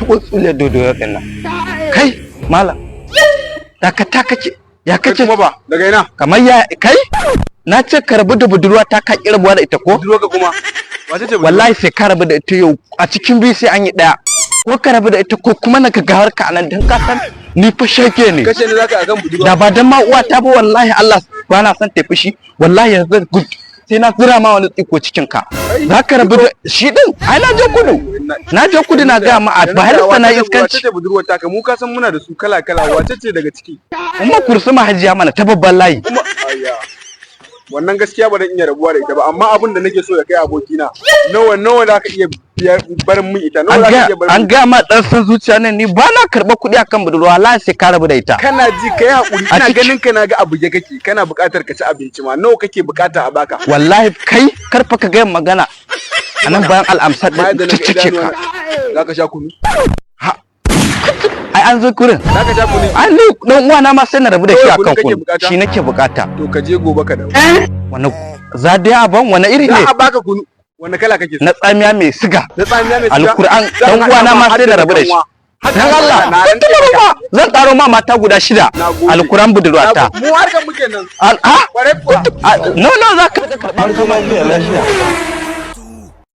Tsuliyar dodo ɗin nan. Kai, malam. Dakata kake. Ya Kai kace kuma ba daga ina? Kamar ya kai? Na ce ka rabu da budurwa ta, ka ƙi rabuwa da ita ko? Budurwa ka kuma? Wace ce budurwa? Wallahi sai ka rabu da ita yau. A cikin biyu sai an yi ɗaya. Ko ka rabu da ita ko kuma na ga gawar ka anan, dan ka san ni fa shege ne. Kashe ne zaka akan budurwa? Da ba dan ma uwa ta ba, wallahi Allah ba na son tafi shi. Wallahi yanzu gud sai na zira ma wani tsiko cikin ka. Za ka rabu da shi din. Ai na je kudu. Na je kudu, na ga ma a Bayelsa na Wace iskanci. ce budurwar taka? Mu ka san muna da su kala kala, wace ce daga ciki? Umma Kursuma, hajiya mana ta babban layi. Kuma ayya. Wannan gaskiya ba zan iya rabuwa da ita ba, amma abin da nake so da kai, abokina, nawa nawa za ka iya barin min ita? Nawa An za ka ga iya barin an min? ga ma dan san zuciya ne ni, ba na karɓa kuɗi akan budurwa. Wallahi sai ka rabu da ita. Kana ji, kai hakuri. A Ina ganin ka, na ga abu ya kake, kana buƙatar ka ci abinci ma. Nawa kake buƙata a baka? Wallahi kai, karfa ka ga magana a nan bayan al'amsar Ma din yadda na ga ciccike idanuwa ka. Za ka sha kunu? Ai an zo kurin. Za ka sha kunu? Ai ni dan uwana ma sai na rabu da shi Kawai akan kunu kake kunu. bukata? Shi nake bukata. To ka je gobe ka dawo. Wani za dai a ban, wani iri Za ne? a baka kunu. Wani kala kake so? Na tsamiya mai siga. Na tsamiya mai siga? Alkur'an, Zan dan haɗa uwana ma har sai na rabu da shi. kanwa. Har Dan da Allah, kanwa, na rantse tun maka. ba zan karo ma mata guda shida. Na gode. Alkur'an budurwata. Mu harkar muke nan. A Kwarai kuwa. No, no, za ka karɓa. Lafiya lafiya.